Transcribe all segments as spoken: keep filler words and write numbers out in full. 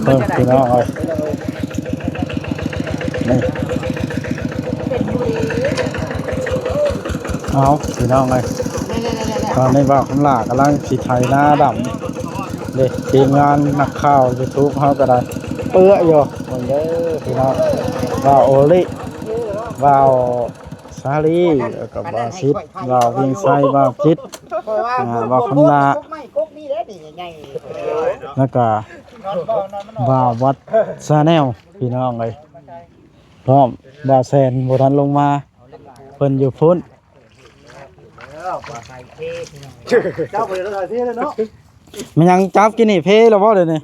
เออพี่น้องเอ้ย นี่ เอาพี่น้องเอ้ย ตอนนี้บ่าวคำหลากำลังสิไถนาดำ เด้ ทีมงานนักข่าว YouTube เฮาก็ได้ เปื้ออยู่ เบิ่งเด้อพี่น้อง บ่าวโอลิ บ่าวสาลี แล้วก็บ่าวสิทธิ์ บ่าวเวียงไซ บ่าวจิต อ่า บ่าวคำหลา แล้วก็บ่าววัดชาแนล พี่น้องเอ้ย พร้อม บ่าวแซนบ่ทันลงมา เพิ่นอยู่พุ้น เจ้าไปเลยเนาะ มันยังจับกินนี่เพลแล้วบ่เดี๋ยวนี้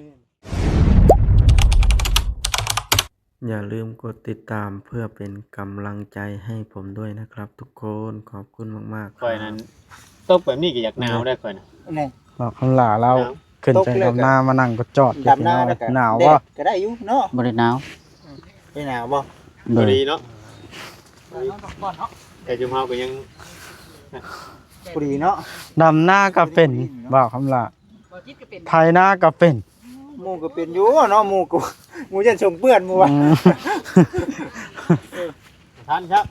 อย่าลืมกดติดตามเพื่อเป็นกำลังใจให้ผมด้วยนะครับทุกคน ขอบคุณมากๆ ข่อยนั้น ครับ ตกแบบนี้ก็อยากหนาวได้ข่อยนะ นี่ บ่าวคำหลาเรา หนาว ขึ้นไป ตกเลย ดำนามานั่งก็จอด ดำนาแล้วก็ หนาว แดด บ่ ก็ได้อยู่เนาะ บ่ได้หนาว ได้หนาวบ่ โดย พอดีเนาะ แต่จุมเฮาก็ยัง พอดีเนาะ ดำนาก็เป็น บ่าวคำหลา ไถนาก็เป็น หมู่ก็เป็นอยู่เนาะ หมู่ก็ หมู่ยันส่งเปื้อนหมู่ว่า อืม ทันครับ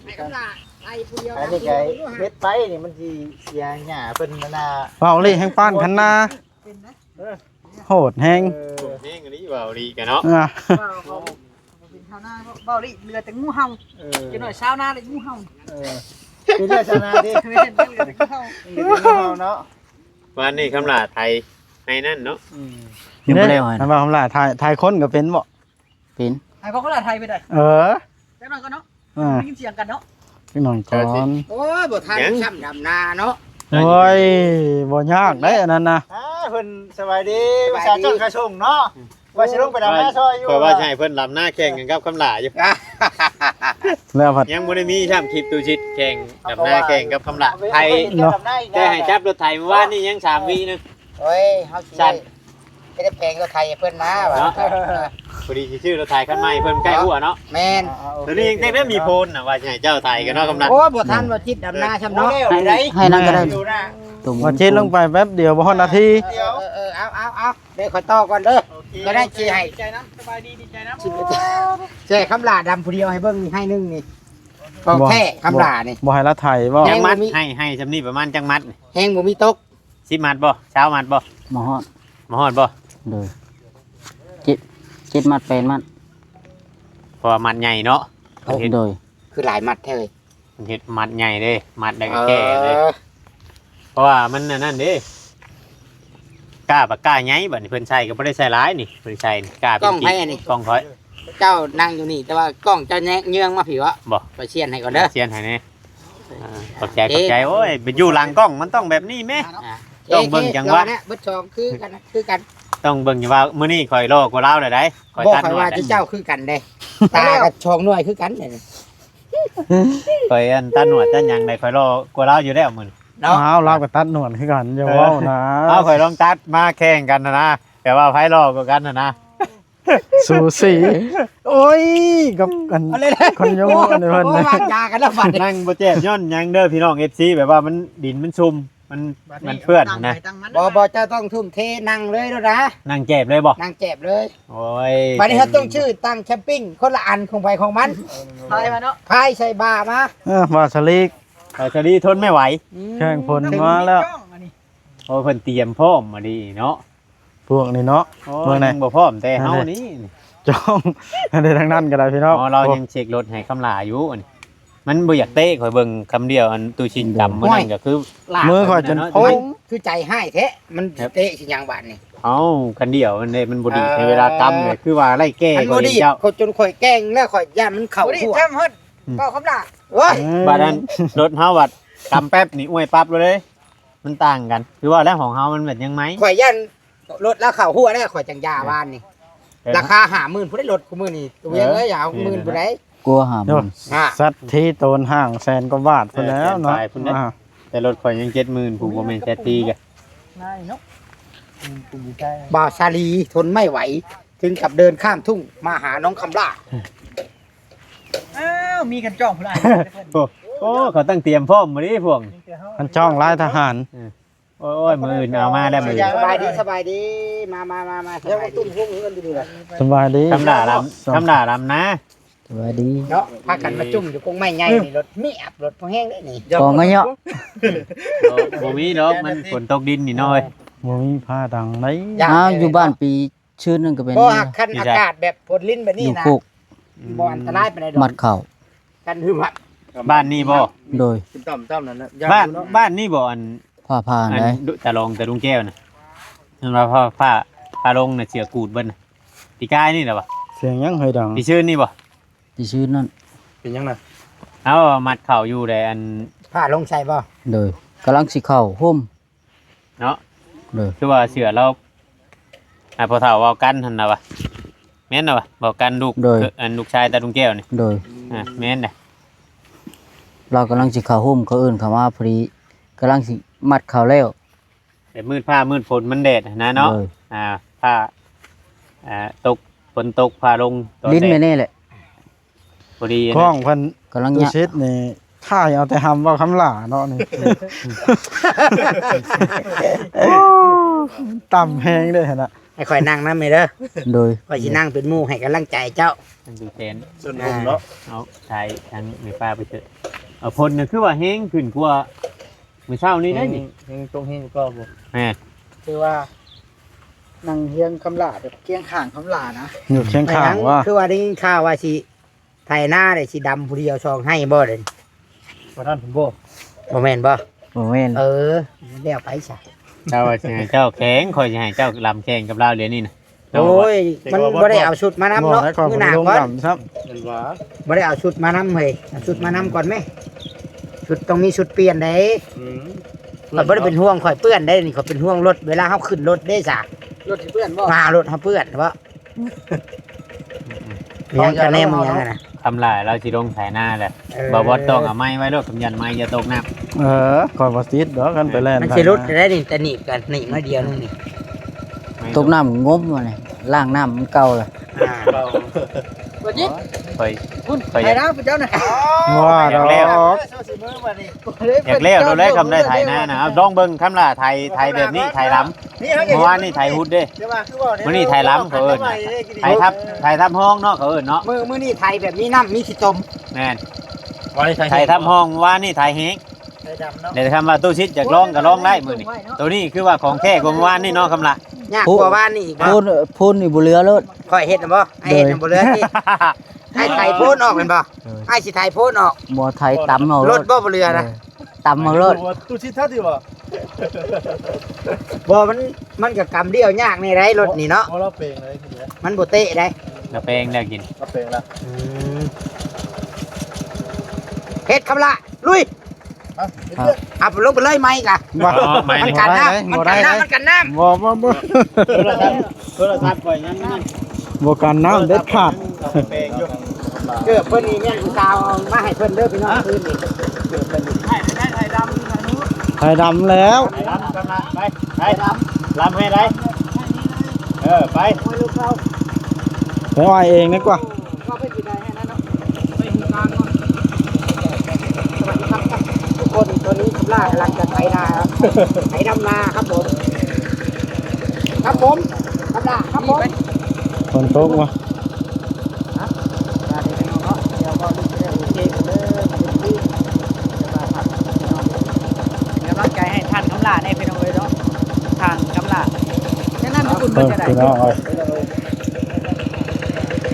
ไอ้กำลา ไอ้ผู้เดียว อันนี้ไง เฮ็ดไปนี่มันสิเสียหญ้าเพิ่นมานา เว้าเลยแฮงปานคันนา เป็นนะ เออ โหดแฮง เออ แฮงอันนี้เว้าดีกันเนาะ อ่ะ เว้าเขาเป็นชาวนาเว้าดิ เหลือแต่งูเห่า เออ จักหน่อยชาวนาเลยงูเห่า เออ เป็นเรื่องชาวนาดิ แม่นเหลือแต่งูเห่า เหลือแต่งูเห่าเนาะ วันนี้คำหลาไถในนั่นเนาะ อืม ยังบ่แล้วอะ เห็นบ่คำหลาไถ ไถคนก็เป็นบ่ เป็น ไอ้พวกเขาละไทยไปได้ เออ จักหน่อยก่อนเนาะ อ่า ได้ยินเสียงกันเนาะ จักหน่อยก่อน โอ้ย บ่ทัน ยัง ซ้ำดำนาเนาะ โอ้ย บ่ยากเด้อันนั้นนะ อ่า เพิ่นสบายดี สบายดี ภาษาเจ้าข้าส่งเนาะ ว่าสิลงไปดำนาซอยอยู่ ข่อยว่าสิให้เพิ่นดำนาแข่งกันกับคำหลาอยู่ แล้วพัด ยังบ่ได้มีซ้ำคลิปตูชิดแข่งดำนาแข่งกับคำหลา ไทย เนาะ แต่ให้จับรถไถเมื่อวานนี่ยังสามวินึง โอ้ย เฮาสิ สั่น ได้ จะได้แปลงรถไถให้เพิ่นนะว่า เนาะ พอดีสิซื้อรถไถคันใหม่เพิ่นใกล้หัวเนาะ แม่น ตัวนี้ยังเต็มได้มีโพนน่ะ ว่าสิให้เจ้าไถกันเนาะ กำนัน โอ้ย บ่ทันว่าจิตดำนาซ้ำเนาะ ให้ ให้นั่นก็ได้ อยู่นะ ตุ่ม ว่าเช็ดลงไปแป๊บเดียว บ่ฮอดนาที เดี๋ยว เออ เออ เอา เอา เอา เดี๋ยวขอต่อก่อนเด้อ โอเค ก็ได้สิให้ ดีใจนะ สบายดี ดีใจนะ แช่คำหลาดำผู้เดียวให้เบิ่งนี่ ให้หนึ่งนี่ ของแท้คำหลานี่ บ่ให้ละไถบ่ ยังบ่มี จักมัด ให้ ให้ซำนี้ประมาณจักมัดนี่ แฮงบ่มีตก สิบมัดบ่ ซาวมัดบ่ บ่ฮอด บ่ฮอดบ่ โดย เจ็ด เจ็ดมัด แปดมัด เพราะว่ามัดใหญ่เนาะ โอ้ โดย คือหลายมัดแท้เลย มันเฮ็ดมัดใหญ่เด้ มัดแล้วก็แก่เลย เออ เพราะว่ามันอันนั้นเด้ ก้าปากก้าใหญ่ บัดนี้เพิ่นใส่ก็บ่ได้ใส่หลายนี่ เพิ่นใส่นี่ ก้าเป็น กล้องไผอันนี้ กล้องข่อย เจ้านั่งอยู่นี่ แต่ว่ากล้องเจ้าแยกเยื้องมาผีวะ บ่ ไปเชียนให้ก่อนเด้อ เชียนให้แน่ อ่า ขอบใจ โอเค ขอบใจ โอ้ย ไปอยู่หลังกล้องมันต้องแบบนี้แม่ อ่ะ ต้องเบิ่งจังหวะ เอ๊ะเอ๊ะ รอนะ เบิดสองคือกันนะ คือกัน ต้องเบิ่งจังหวะ มื้อนี้ข่อยหล่อกว่าลาวแล้วใด๋ ข่อย บ่ ตัด ข่อย หนวด ว่า แล้ว เจ้าคือกันเด้ ตากับช่องหน่วยคือกันเนี่ย ข่อยอันตัดหนวดตัดหยังได้ ข่อยหล่อกว่าลาวอยู่แล้วมื้อนี้ เนาะ อ้าว ลาวก็ตัดหนวดคือกัน อย่าเว้านะ เอ้า ข่อยลองตัดมาแข่งกันหั้นนะ แต่ว่าไผหล่อกว่ากันหั้นนะ สูสี โอ้ย กับอัน เอาเลยนะ คนโยงอันนี้เพิ่น โอ้ยวางยากันแล้วบัดนี้ นั่งบ่เจ็บย้อนหยังเด้อพี่น้อง เอฟซี แบบว่ามันดินมันซุ่ม มัน บัดนี้ มันเปื้อนนะ ตั้งไปตั้งมัน บ่ บ่ เจ้าต้องทุ่มเทนั่งเลยแล้วนะ นั่งแจบเลยบ่ นั่งแจบเลย โอ้ย บัดนี้เฮาต้องชื่อตั้งแคมปิ้งคนละอันของไผของมัน พายมาเนาะ พายใส่บ่ามา เออ บ่าสลีก บ่าสลีกทนไม่ไหว อืม แข่งฝนมาแล้ว อันนี้ โอ้ เพิ่นเตรียมพร้อมมาดีเนาะ พวกนี้เนาะ โอ้ เบิ่งแน่ ยังบ่พร้อมแต่เฮานี่ จ้อง อันใดทางนั้นก็ได้พี่น้อง อ๋อ เรายังเช็ครถให้คำหลาอยู่ อันนี้ มันบ่อยากเตะ ข่อยเบิ่งคำเดียว อันตู้ชิงกำมื้อนั้นก็คือ มือข่อยจนโป่ง คือใจฮ้ายแท้ มันเตะสิหยังบาดนี่ เอ้า คันเดียวมันเด้ มันบ่ดี เออ ในเวลากำเนี่ย คือว่าไล่แก้ มันบ่ดี ข่อยเจ้า ข่อยจนข่อยแกล้งแล้ว ข่อยย่านมันเข้า บ่ดี หัว ทำฮอด อืม เป่าคำหลา โอ้ย อืม บาดนั้นรถเฮาบัดกำแป๊บนี่อ้วยปั๊บเลย มันต่างกัน คือว่าแล้วของเฮามันแบบยังไหม ข่อยย่านรถแล้วเข้าหัวแล้ว ข่อยจังยาบ้านนี่ เออ ราคาห้าหมื่นผู้ใดรถคู่มื้อนี่ ตัวยังเอ้ย เอาหมื่นผู้ใด กลัวห้าหมื่น อ่ะ สัตว์ที่โตนห้างแสนกว่าบาทพุ่นแล้วเนาะ เออ แสนปลายพุ่นเด้ อ่า แต่รถข่อยยังเจ็ดหมื่นผู้ บ่แม่นแซดทีกะ ง่ายเนาะ อืม บ่าวสาลีทนไม่ไหว ถึงกับเดินข้ามทุ่งมาหาน้องคำหลา อ้าว มีกันจ้องผู้หลาย โอ้ โอ้ เขาตั้งเตรียมพร้อมมาดิพวก กันจ้องลายทหาร เออ โอ้ย มื้ออื่นเอามาแล้วมื้ออื่น สบายดี สบายดี มา มา มา มา สบายดี ตุ้มพวกเงินอยู่นี่แหละ สบายดี คำหล่าลำ คำหล่าลำนะ สบายดี เนาะ พากันมาจุ่มอยู่กรงไม้ใหญ่นี่ รถเมียบ รถพวกแห้งได้นี่ กองเงาะ บ่ บ่มีดอก มันฝนตกดินนี่น้อย บ่มีผ้าดังได๋ อ้าว อยู่บ้านปี ชื่นนั่นก็เป็น บ่ หากคันอากาศแบบฝนลิ้นแบบนี้นะ อยู่โคก บ่อันตรายปานใดดอก มัดเข่า กันหึมหัก บ้านนี่บ่ โดย เป็นต่ำๆนั่นนะ บ้าน ย่านอยู่เนาะ บ้านนี่บ่ อัน ผ้าผ่า อัน ไหน ดุ ตาลองตาลุงแก้วน่ะ นั่นว่าผ้า ผ้า ผ้าลงน่ะ เสือกูดเบิ่นน่ะ ปีกายนี่แหละวะ เสียงหยังเฮ้ยดัง ปีชื่นนี่บ่ ปีชื่นนั่น เป็นหยังน่ะ เอามัดเข่าอยู่เลย อัน ผ้าลงใส่บ่ โดย กำลังสิเข้าห่ม เนาะ โดย คือว่าเสือเรา อ่า พ่อเฒ่าเว้ากันหั่นน่ะวะ แม่นน่ะวะ เว้ากันลูก โดย เอ่อ อันลูกชายตาลุงแก้วนี่ โดย อ่า แม่นน่ะ เรากำลังสิเข้าห่ม เขาเอิ้นเข้ามาพอดี กำลังสิมัดเข่าแล้ว แต่มืดฟ้ามืดฝนมันแดดนะเนาะ โดย อ่า ฟ้า อ่า ตก ฝนตก ฟ้าลง ตอน ลิ้น แดด ไปนี่แหละ พอดีนะ กล้องเพิ่น กำลัง ตู้ เนี้ย ชิดนี่ ถ่ายเอาแต่หำเว้าคำหล่าเนาะนี่ โอ้ ต่ำแฮงเด้หั่นน่ะ ให้ข่อยนั่งนำแม่เด้อ โดย ข่อยสินั่งเป็นหมู่ให้กำลังใจเจ้า มันอยู่แทน ส่วนผมเนาะ เอาถ่ายทางแม่ป้าไปเถอะ เอาพ่นน่ะคือว่าแฮงขึ้นกว่ามื้อเช้านี้ได้นี่ แฮง แฮงตรงแฮงก็บ่ แม่น คือว่า นั่งเฮียงคำหล่าแบบเคียงข้างคำหล่านะ อยู่เคียงข้าง แม่นหยัง ว่า คือว่าได้ยินข่าวว่าสิ ไถนาได้สิดำผู้เดียวสองไฮ่บ่เด้ บ่ทันผมบ่ บ่แม่นบ่ บ่แม่น เออ แล้วไปซะ เจ้าว่าสิให้เจ้าแข่ง ข่อยสิให้เจ้าลำแข่งกับลาวเดี๋ยวนี้นะ โอ้ย มันบ่ได้เอาชุดมานำเนาะ บ่ได้ขอ มื้อหน้าก่อน ลงดำซ้ำ มันว่า บ่ได้เอาชุดมานำเฮ้ย เอาชุดมานำก่อนแม่ ชุดต้องมีชุดเปลี่ยนเด้ อืม ข่อยบ่ได้เป็นห่วงข่อยเปื้อนเด้นี่ ข่อยเป็นห่วงรถ เวลาเฮาขึ้นรถเด้ซะ รถสิเปื้อนบ่ อ่า รถเฮาเปื้อนบ่ ยังกะแนมยังอะนะ คำหล่าเราสิลงไถนาแหละ เออ บ่าวบอสต้องเอาไม้ไว้โลด คำยันไม้อย่าตกน้ำ เออ ข่อยบ่ติดดอก คันไปแล่น มันสิหลุด ไถนา ได้นี่ แต่หนีบกัน หนีบน้อยเดียวนึงนี่ ไม่ ตกน้ำงมมาเลย ล้างน้ำมันเก่าเลย อ่า บ่จิต ข่อย คุณ ข่อย ไถนาผู้เจ้าน่ะ ว่าดอก อยากแล้ว อยากแล้ว เราได้คำได้ไถนานะ เอาลองเบิ่งคำหล่าไถ ไถแบบนี้ ไถลำ นี่เขาจะ เมื่อวานนี่ไถฮุดเด้ แต่ว่าคือว่า มื้อนี้ไถลำเขาเอิ้น ไถทับ ไถทับห้องเนาะเขาเอิ้นเนาะ มื้อ มื้อนี้ไถแบบมีน้ำมีขี้ตม แม่น วันนี้ไถ ไถทับห้อง วานนี่ไถแฮง ไถดำเนาะ เดี๋ยวคำว่าตู้ชิดอยากลองก็ลองได้มื้อนี้ ตัวนี้คือว่าของแท้กว่าเมื่อวานนี่เนาะคำหล่า ยากกว่าวานนี่อีกบ่ พูน พูนนี่บ่เหลือโลด ข่อยเฮ็ดน่ะบ่ ไอ้เฮ็ดน่ะบ่เหลือติ ไอ้ไถโพนออกแม่นบ่ เออ ไอ้สิไถโพนออก บ่ไถตำเอาโลด รถบ่บ่เหลือนะ เออ ตำเอาโลด ว่าตู้ชิดทัดดีบ่ บ่ มัน มันก็กำเดียวยากนี่ได้รถนี่เนาะ บ่ เราเปลงเลยทีเดียว มันบ่เตะได้ เราแปลงแล้วกิน เราเปลงแล้ว อืม เฮ็ดคำหล่า ลุย อ่ะ เฮ็ดเรื่อง เอาลงไปเลยไม้กะ บ่ อ๋อ ไม้ มันกันน้ำ บ่ได้ มันกันน้ำ บ่ได้ มันกันน้ำ บ่ บ่ บ่ โทรศัพท์ โทรศัพท์ข่อยยังนั่น บ่กันน้ำเด็ดขาด เกือบเพิ่นนี่แม่นผู้สาวเอามาให้เพิ่นเด้อพี่น้อง คืนนี่ ไข่ดำแล้ว ไข่ดำกันละ ไป ไป ลำให้ได้ เออ ไป ไปเอาเองดีกว่า สวัสดีครับทุกคน ตอนนี้คำล่ากำลังจะไถนาครับ ไถดำนาครับผม ครับผม คำล่าครับผม ฝนตกวะ ฮะ มาเดี๋ยวเนาะ เดี๋ยวก็รีบไปโอเคกันเลย มาเป็นที่ เดี๋ยวมาครับ เป็นกำลังใจให้ท่านคำล่าแน่พี่น้องเอ้ยเนาะ ท่านคำล่า แค่นั้นนะคุณ เออ เพิ่นจะได้ พี่น้องเอ้ย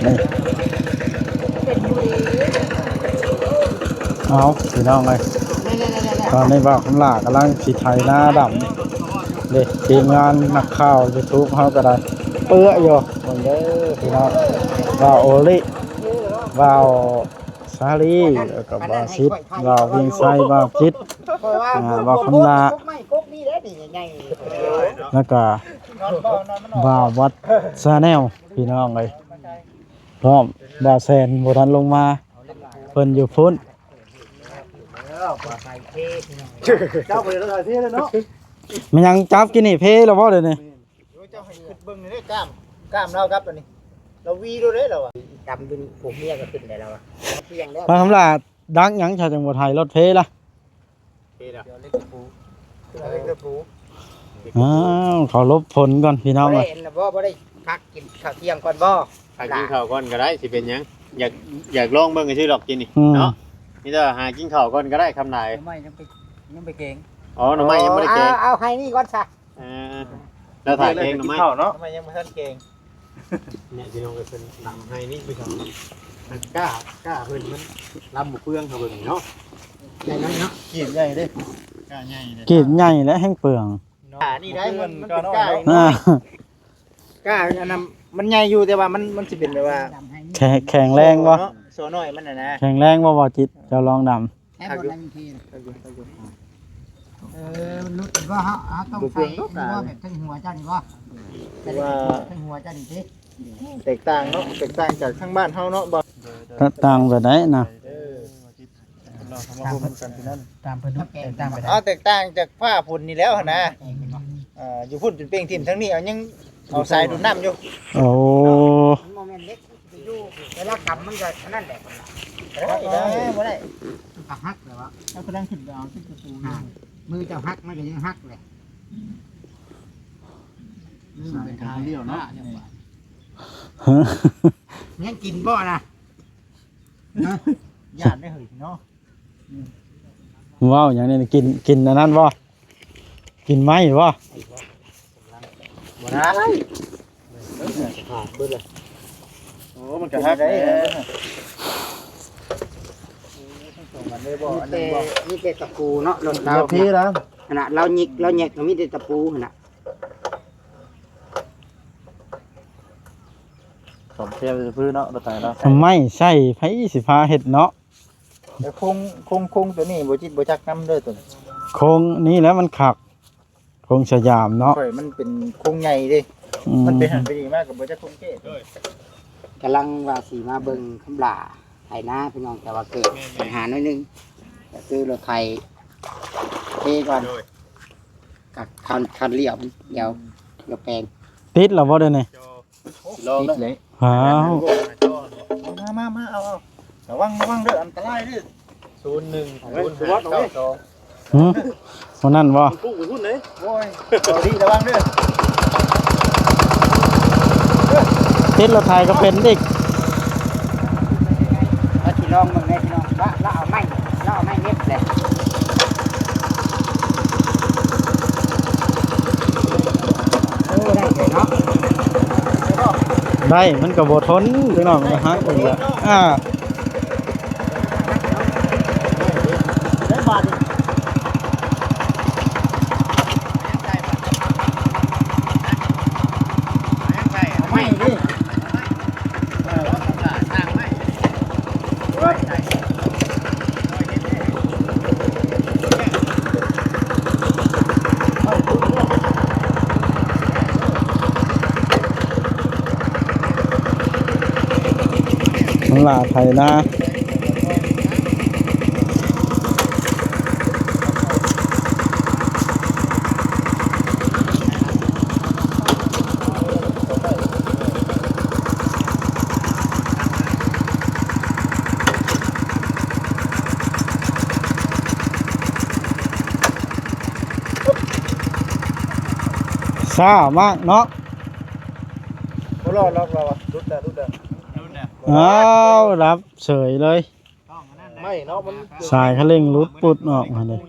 นี่ เอาพี่น้องเอ้ย ตอนนี้บ่าวคำหล่ากำลังสิไถนาดำ เด้ ทีมงานนักข่าว YouTube เฮาก็ได้ เปื้ออยู่ เบิ่งเด้อพี่น้อง บ่าวโอลิ บ่าวสาลี แล้วก็บ่าวสิทธิ์ บ่าวเวียงไช บ่าวจิต อ่า บ่าวคำหล่า แล้วก็บ่าววัด Channel พี่น้องเอ้ย พร้อม บ่าวแซนบ่ทันลงมา เพิ่นอยู่พุ้น เจ้าไปเลย ถ่ายที่เลยเนาะ มันยังจับกินนี่เพลแล้วบ่เดี๋ยวนี้ เจ้าให้ขึ้นเบิ่งนี่เด้อกล้าม กล้ามเราครับอันนี้ เราวีดูเด้เราอะ ดำเป็นผัวเมียก็ขึ้นได้แล้วอะ เที่ยงแล้ว มาคำหล่าดักหยังชาวจังหวัดไทยรถเพล่ะ เพล่ะ เดี๋ยวเล็กตะปู เดี๋ยวเล็กตะปู อ้าว เขาหลบฝนก่อนพี่น้อง บ่ได้ เอ้ย อันน่ะบ่ บ่ได้พักกินข้าวเที่ยงก่อนบ่ พักกินข้าวก่อนก็ได้ สิเป็นหยัง อยาก อยากลองเบิ่งซื่อดอกกินนี่ อืม เนาะ มีแต่หากินข้าวก่อนก็ได้ คำหลาย หน่อไม้ยังไป ยังไปแกง อ๋อ หน่อไม้ยังบ่ได้แกง เอา เอาให้นี่ก่อนซะ เออ แล้วถ่ายแกงหน่อไม้ กินข้าวเนาะ หน่อไม้ยังบ่ทันแกง เนี่ยพี่น้องก็เป็นลำให้นี่พี่น้อง มันกล้า กล้าเพิ่นมันลำบ่เปลืองเขาเบิ่งเนาะ ใหญ่น้อยเนาะ ขีดใหญ่เด้ กล้าใหญ่เลย ขีดใหญ่และแห้งเปลือง อ่า นี่ได้มัน มันเป็นกล้า อ่า กล้าอันนั้นมันใหญ่อยู่แต่ว่ามัน มันสิเป็นแบบว่า แข็ง แข็งแรงบ่ เนาะ โซ่น้อยมันน่ะนะ แข็งแรงบ่ บ่จิต เจ้าลองดำ แค่บนนั้นทีนะ เอาอยู่ เอาอยู่ เออ มันหลุดบ่ เฮา เฮาต้องใส่ บ่เปลืองดอก นี่บ่ แบบทั้งหัวเจ้านี่บ่ คือว่า ทั้งหัวเจ้านี่ติ แตกต่างเนาะ แตกต่างจากทางบ้านเฮาเนาะบ่ ต่างแบบไหนนะ เออ ตามเพิ่น ตามเพิ่น เอาแตกต่างจากผ้าผุ่นนี่แล้วหั่นนะ อ่า อยู่พุ่นเป็นเป้งถิ่ม ทั้งนี้เอายังเอาสายดูดน้ำอยู่ โอ้ มันบ่แม่นเหล็ก อยู่เวลากำมันก็อันนั้นแหละ ได้ ได้ บ่ได้ มันก็หักแล้ววะ แล้วกำลังขึ้นไปเอาที่ประตู อ่า มือเจ้าหักมันก็ยังหักเลย มือมันเป็นทางเดียวเนาะ ยังกินบ่นะ ฮะ ย่านได้เหยเนาะ ว้าว อย่างนี้กิน กินอันนั้นบ่ กินไม้บ่ บ่ได้ ขาดเบิดเลย โอ้ มันก็หักได้ เออ มันได้บ่ อันนั้นบ่ มีแต่ตะปูเนาะ รถลาว เดี๋ยวพี่นะ ขนาดลาวหยิกลาวแยกก็มีแต่ตะปูหั่นน่ะ ของเทียมจะพื้นเนาะ รถไถเนาะ ทำไมใช่ ไผสิพาเฮ็ดเนาะ แต่โครง โครง โครงตัวนี้บ่จิตบ่จักนำเด้อตัวนี้ โครงนี่แหละมันคัก โครงสยามเนาะ ข่อยมันเป็นโครงใหญ่เด้ อืม มันเป็นหันไปดีมากกับบ่จักโครงเก้ กำลังว่าสิมาเบิ่งคำหล่าไถนาพี่น้อง แต่ว่าเกิดปัญหาหน่อยหนึ่ง ก็คือรถไถเทก่อน โดย กับคัน คันเลี้ยวมันเดี๋ยว เดี๋ยวแปลง ติดแล้วบ่เดี๋ยวนี้ ลอง ติดเลย อ้าว มา มา มา เอา เอา ระวัง ระวังเด้อ อันตรายเด้อ ศูนย์หนึ่ง ศูนย์ห้าเก้าสอง หืม วันนั้นบ่ มันพุ่งไปพุ่นเลย โอ้ย เอาดี ระวังเด้อ ติดรถไถก็เป็นอีก แล้วสิลองเบิ่งได้พี่น้อง ละ ละเอาไม้ ละเอาไม้เน็บเลย โอ้ ได้เลยเนาะ ได้ มันก็บ่ทนพี่น้อง มันก็หักอีกแล้ว อ่า ได้บาดนี่ เอาไม้ดิ มันหล่าไถนา ช้ามากเนาะ บ่รอดหรอกเราอะ หลุดแล้ว หลุดแล้ว อ้าว รับเฉยเลย ไม่เนาะ มัน สายคันเร่งหลุดปุดออกมาเลย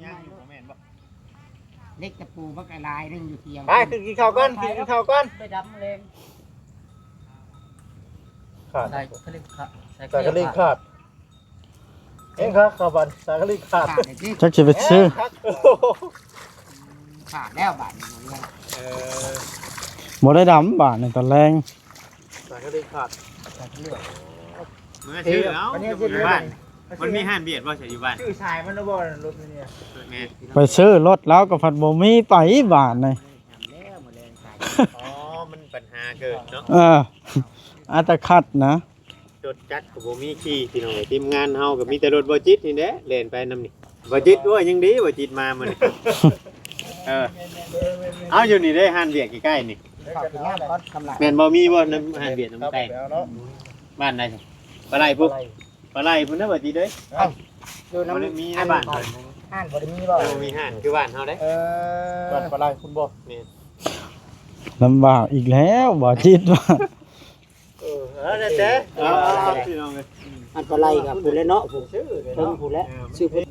เล็กตะปูบักหลายหนึ่งอยู่เทียง ไป ขึ้นกินข้าวก่อน ขึ้นกินข้าวก่อน ไปดำแรง ขาด สายคันเร่งขาด สายคันเร่งขาด เอ้ยครับ ข้าวผัด สายคันเร่งขาด ขาดเลยสิ จักสิไปซื้อ เอ้ยครับ ขาดแล้วบาดนี้ เออ บ่ได้ดำบาดนี่ตอนแรง สายคันเร่งขาด ขาดเลือด เมื่อซื้อเอา อันนี้ อยู่บ้าน มันมีห้านเบียดบ่ใช่อยู่บ้าน ชื่อสายมันนะบ่ รถมันเนี่ย แม่น ไปซื้อรถแล้วก็พัดบ่มีไปบาดนี่ อ๋อ มันปัญหาเกิดเนาะ เออ อัตคัดนะ รถจักรก็บ่มีขี่พี่น้องเอ้ย ทีมงานเฮาก็มีแต่รถบ่จิตนี่แหละ แล่นไปนำนี่ บ่จิต โอ้ย ยังดีบ่จิตมามื้อนี้ เออ เอาอยู่นี่เด้ ห้านเบียดใกล้ๆนี่ ขอบคุณมากครับ แม่นบ่ มีบ่นำห้านเบียดนำใกล้ เอาเนาะ บ้านใด ปลาไหลพุ้น ปลาไหลพุ้นนะบ่จิตเด้ย เอ้า อยู่นำ บ่ได้มีในบ้าน อันนี้ก่อน ห้านบ่ได้มีบ่ บ่มีห้านคือบ้านเฮาเด้ เออ บ้านปลาไหลคุณบ่ แม่น ลำบากอีกแล้ว บ่จิตว่า เออ เอาแล้วแต่ เอา เอา เอา พี่น้องเอ้ย อันปลาไหลกับผู้แล้วเนาะ ผู้ ชื่อเลย เพิ่ง เนาะ ผู้แล้ว ชื่อเพิ่น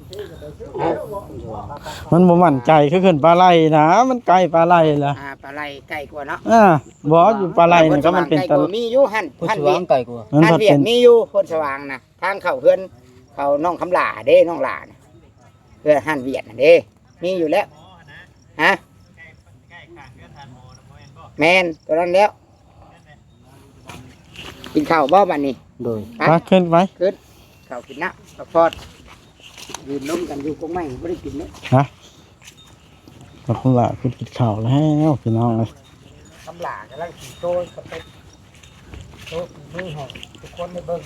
เออ มันบ่มั่นใจคือขึ้นปลาไหลนะ มันใกล้ปลาไหลล่ะ อ่า ปลาไหลใกล้กว่าเนาะ อ่า บ่อยู่ปลาไหลนี่ก็มันเป็น โพนสว่างใกล้กว่า มีอยู่หั่น โพนสว่างใกล้กว่า หั่นเวียด หั่นเวียด มันเป็น มีอยู่โพนสว่างนะ ทางเข้าเฮือน เขาน้องคำหล่าเด้ น้องหล่านะ เฮือนหั่นเวียดน่ะเด้ มีอยู่แล้ว ฮะ แม่น ตัวนั้นแล้ว กินข้าวบ่บัดนี้ โดย ไป ไป ขึ้นไป ขึ้น ข้าวกินน้ำพักผ่อน ยืนลมกันอยู่กกไม้ บ่ได้กินเลย ฮะ บักหล่าขึ้นกินข้าวแล้ว พี่น้องเอ้ย คำหล่ากำลังสิโชว์สเต็ป โชว์ฝีมือให้ทุกคนได้เบิ่ง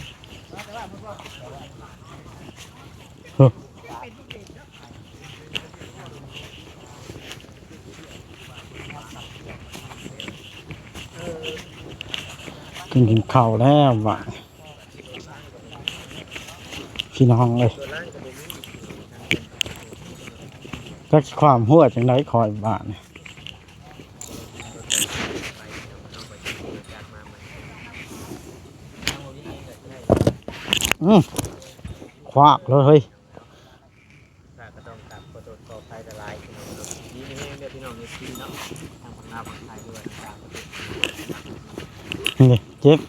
กิน กินข้าวแล้วบาดนี้ พี่น้องเอ้ย จักสิความหัวจั่งใดข้อยบาดนี้ อืม ควักเลยเฮ้ย ก็ต้องกราบขอโทษขออภัยหลายๆ พี่น้องเนาะ นี่เด้อพี่น้องเอฟซีเนาะ ทางฝั่งลาวฝั่งไทยด้วย นี่เจ็บ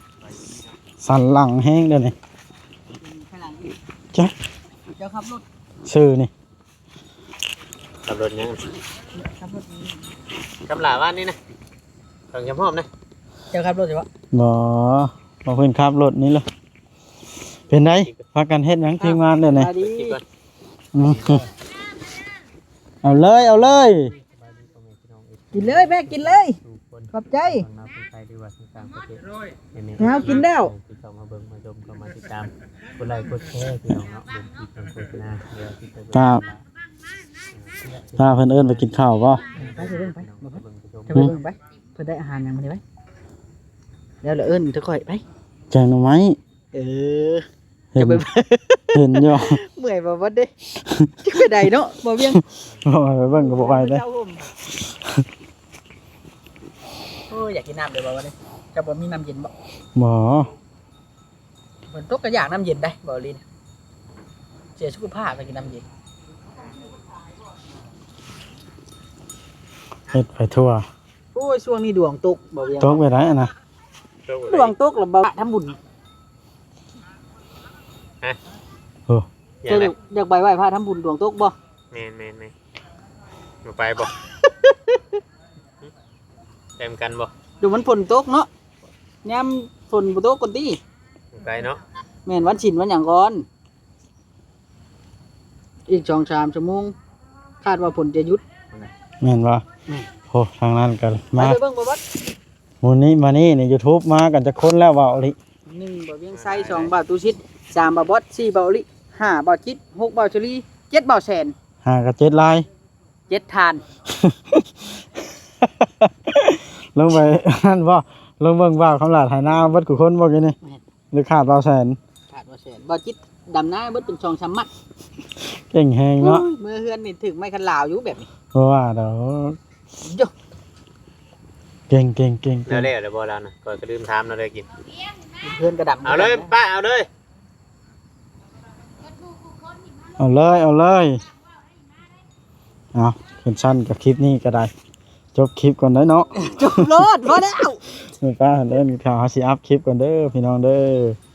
สันหลังแฮงเด้อนี่ ข้างหลังอีก จัก เจ้าขับรถ ซื่อนี่ ขับรถยัง ขับรถนี้ กำหลาบ้านนี่นะ ต้องยอมหอมนะ เจ้าขับรถใช่ปะ บ่ บ่เพิ่นขับรถนี่แหละ เป็นได พากันเฮ็ดหยังทีมงานเด้อนี่ สวัสดี อืม เอาเลย เอาเลย กินเลยแม่ กินเลย ขอบใจ เอากินแล้ว กดไลค์กดแชร์พี่น้องเนาะ เบิ่งคลิปเบิ่งโฆษณา เดี๋ยวสิไปเบิ่ง ครับ ถ้าเพิ่นเอิ้นไปกินข้าวบ่ ไปเถอะเบิ่งไป บ่ไป จะไปเบิ่งไป เพิ่นได้อาหารหยังมื้อนี้ไป แล้วละเอิ้นเธอค่อยไป แกงหน่อไม้ เออ เห็น จะไป เห็นอยู่ เมื่อยบ่บ่เด้ จะไปใดเนาะ บ่เวียง บ่ไปเบิ่งก็บ่ไปเด้ เจ้าห่ม โอ้ย อยากกินน้ำเด้อบ่บ่เด้ เจ้าบ่มีน้ำเย็นบ่ บ่ ฝนตกก็อยากน้ำเย็นได้บ่ลีนะ เสียสุขภาพไปกินน้ำเย็น เฮ็ดไปทั่ว โอ้ย ช่วงนี้ดวงตกบ่เวียง ตกไปได้อะนะ ดวงตกแล้วบ่ทำบุญ ฮะ โอ้ อยาก เจ้า ได้ อยากไปไหว้พระทำบุญดวงตกบ่ แม่นๆๆ บ่ไปบ่ แจมกันบ่ เดี๋ยวมันฝนตกเนาะ ยามฝนบ่ตกก่อนติ บ่ไปเนาะ แม่นวันศีลวันหยังก่อน อีกสองสามชั่วโมง คาดว่าฝนจะหยุด แม่นบ่ แม่น โอ้ ทางนั้นก็มา ไปเบิ่งบ่บัด มื้อนี้มานี่ในยูทูบมากันจักคนแล้วเว้าอีหลี หนึ่งบ่าวเวียงไซ สองบ่าวตูชิด สามบ่าวบอส สี่บ่าวอลิ ห้าบ่าวจิต หกบ่าวชลี เจ็ดบ่าวแสน ห้ากับเจ็ดลาย เจ็ดทาน ลงไปนั่นบ่ ลงเบิ่งบ่าวคำหลาดหายหน้าเบิดกูคนบ่กินนี่ แม่น หรือขาดบ่าวแสน ขาดบ่าวแสน บ่าวจิตดำหน้าเบิดเป็นสองสามมัด เก่งแฮงเนาะ โอ้ย เมื่อเฮือนนี่ถึงไม้คันลาวอยู่แบบนี้ เพราะว่าเดี๋ยว โย่ เก่ง เก่ง เก่ง เก่ง แล้วแล้วเดี๋ยวบ่แล้วนะ ก่อนก็ลืมถามเราได้กิน เฮือนกระดำ เอาเลย ป้า เอาเลย เอาเลย เอาเลย เอา เป็นสั้นกับคลิปนี้ก็ได้ จบคลิปก่อนได้เนาะ จบโลด พอแล้ว แม่ป้าเด้อ มีข่าวเฮาสิอัพคลิปก่อนเด้อ พี่น้องเด้อ